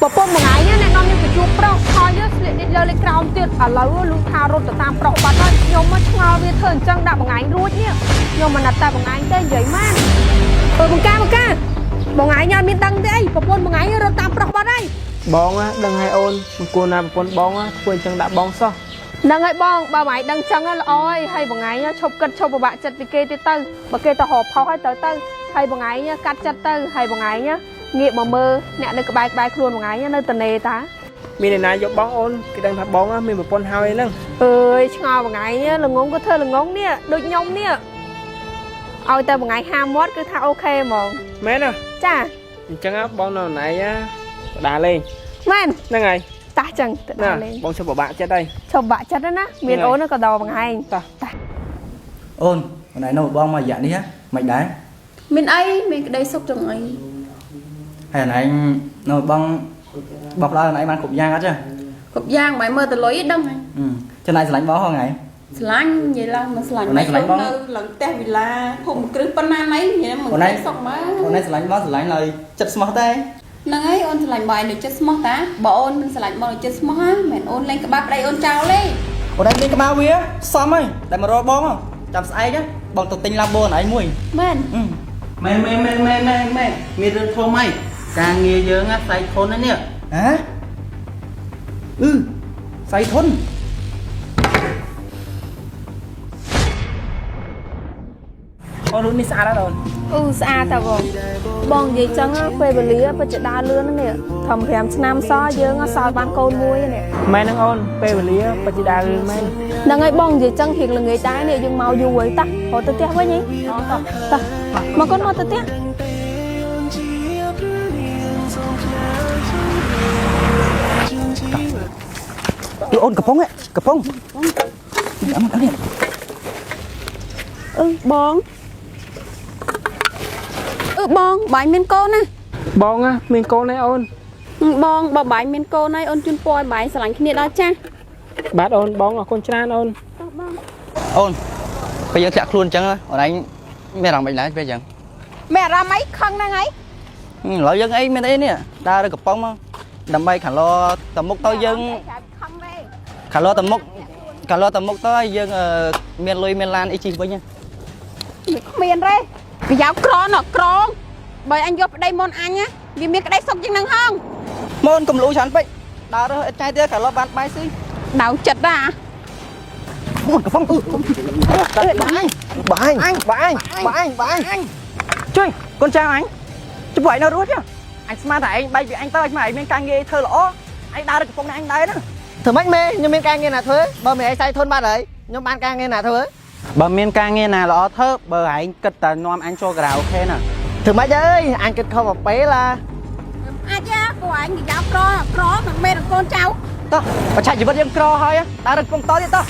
ប្រពន្ធមួយថ្ងៃនេះណែនាំខ្ញុំទៅជួបប្រុសហើយនេះស្លៀកនេះលើលេខក្រោមទៀតឥឡូវលូថារត់ទៅតាមប្រុសបាត់ហើយខ្ញុំមកឆ្ងល់វាធ្វើអញ្ចឹងដាក់បង្ងាញ់រួចនេះខ្ញុំមិនណាត់តែបង្ងាញ់ទេនិយាយម៉ានអើបង្ការបង្ការបង្ងាញ់អត់មានដឹងទេអីប្រពន្ធបង្ងាញ់រត់តាមប្រុសបាត់ហើយ បងដឹងហើយអូនមិនគួរណាប្រពន្ធបងធ្វើអញ្ចឹងដាក់បងសោះ ហ្នឹងហើយបងបើបងឯងដឹងចឹងល្អហើយហើយបងឯងឈប់គិតឈប់ពិបាកចិត្តពីគេទៀតទៅបើគេទៅរកផុសហើយទៅទៅហើយបងឯងកាត់ចិត្តទៅហើយបងឯងងាកមកមើលអ្នកនៅក្បែរក្បែរខ្លួនបងឯងនៅតនេតា មានអ្នកណាយកបងអូនគេដឹងថាបងមានប្រពន្ធហើយហ្នឹង អើយឆ្ងល់បងឯងល្ងងក៏ធ្វើល្ងងនេះដូចខ្ញុំនេះឲ្យតែបងឯងហាមាត់គឺថាអូខេហ្មង មែនណា ចា អញ្ចឹងបងនៅណៃដើរលេង មែន ហ្នឹងហើយ តោះចឹងទៅ ណា ដើរលេង បងឈប់ពិបាកចិត្តហើយ ឈប់បាក់ចិត្តណាមានអូនក៏ដល់បងឯង តោះ តោះ អូនអូនឯងនៅបងមករយៈនេះមិនដែរ មានអីមានក្តីសុខចង់អី ហើយអូនឯងនៅបងបោះផ្ដល់អូនឯងបានគ្រប់យ៉ាងអត់ចា គ្រប់យ៉ាងមិនមើលទៅលុយដឹងហើយ ចំណែកស្រឡាញ់បងហងៃ ស្រឡាញ់និយាយឡើងមិនស្រឡាញ់ អូនឯងស្រឡាញ់បង នៅឡើងផ្ទះវិឡាភូមិគ្រឹះប៉ុណ្ណាណីនិយាយមិនក្តីសុខមក អូនឯងស្រឡាញ់បងស្រឡាញ់ឡើយចិត្តស្មោះទេ ហ្នឹងហើយអូនស្រឡាញ់បងឯងនៅចិត្តស្មោះតាបើអូនមិនស្រឡាញ់បងនៅចិត្តស្មោះហ่าមិនអូនលែងក្បាលប្តីអូនចោលទេ អូនឯងមានក្បាលវាសមហើយតែមករកបងចាំស្អែកបងទៅទិញឡាបូអូនឯងមួយ មែន មែនមែនមែនមែនមែនមែនមានរឿងធំអីការងារយើងណាស្អែកធនណានេះ ហ៎អឺសៃធន អូនរូបនេះស្អាតណាស់អូន អឺស្អាតតាបងបងនិយាយចឹងពេលវេលាពិតជាដើរលឿនណាស់នេះធំ5ឆ្នាំសោះយើងសល់បានកូនមួយនេះ មែនហ្នឹងអូនពេលវេលាពិតជាដើរលឿនមែន ហ្នឹងហើយបងនិយាយចឹងរៀងល្ងាចដែរនេះយើងមកយូរហើយតោះរត់ទៅផ្ទះវិញហីតោះមកកូនមកទៅផ្ទះ អូនកំប៉ុងកំប៉ុងអត់នេះ អឺបងអឺបងបាយមានកូនណា បងមានកូនហើយអូន បងបើបាយមានកូនហើយអូនជូនពរឲ្យបាយស្រឡាញ់គ្នាដល់ចាស់ បាទអូនបងអរគុណច្រើនអូន តោះបង អូនពេលយើងធ្លាក់ខ្លួនអញ្ចឹងអូនឯងមានអារម្មណ៍មិនដែរពេលអញ្ចឹង មានអារម្មណ៍អីខឹងហ្នឹងអី ឥឡូវយើងអីមានអីនេះដើរទៅកំប៉ុងមកដើម្បីខាងឡតមុខទៅយើង ខឹងទេ ខាងឡតមុខខាងឡតមុខទៅឲ្យយើងមានលុយមានឡានអីជិះវិញ វាគ្មានទេប្រយោក្រណក្រងបើអញយកប្តីមុនអញណាវាមានក្តីសុខជាងហ្នឹងហង ម៉ូនកុំលូច្រើនពេកដើររើសអត់ចាយទៀតខាងឡបានបាយស៊ី ដៅចិត្តណា អូនកំប៉ុងបាយបាយបាយបាយបាយជួយកូនចៅអញជួយឯងនៅរស់ទេអញស្មានតែឯងបែកពីអញទៅអញស្មានឯងមានការងារធ្វើល្អឯងដើរទៅកំប៉ុងនេះអញដែរណា ធ្វើម៉េចមេខ្ញុំមានការងារណាធ្វើបើមិនឯងសៃធនបាត់ហើយខ្ញុំបានការងារណាធ្វើ បើមានការងារណាល្អធ្វើបើឯងគិតតែនាំអញចូលការ៉ាអូខេណា ធ្វើម៉េចអើយអញគិតខុសមកពេលឡា អាចទេពួកឯងគេយកក្រក្រមិនមែនកូនចៅ តោះបច្ឆាជីវិតយើងក្រហើយដើរទៅកំប៉ុងតទៀតតោះ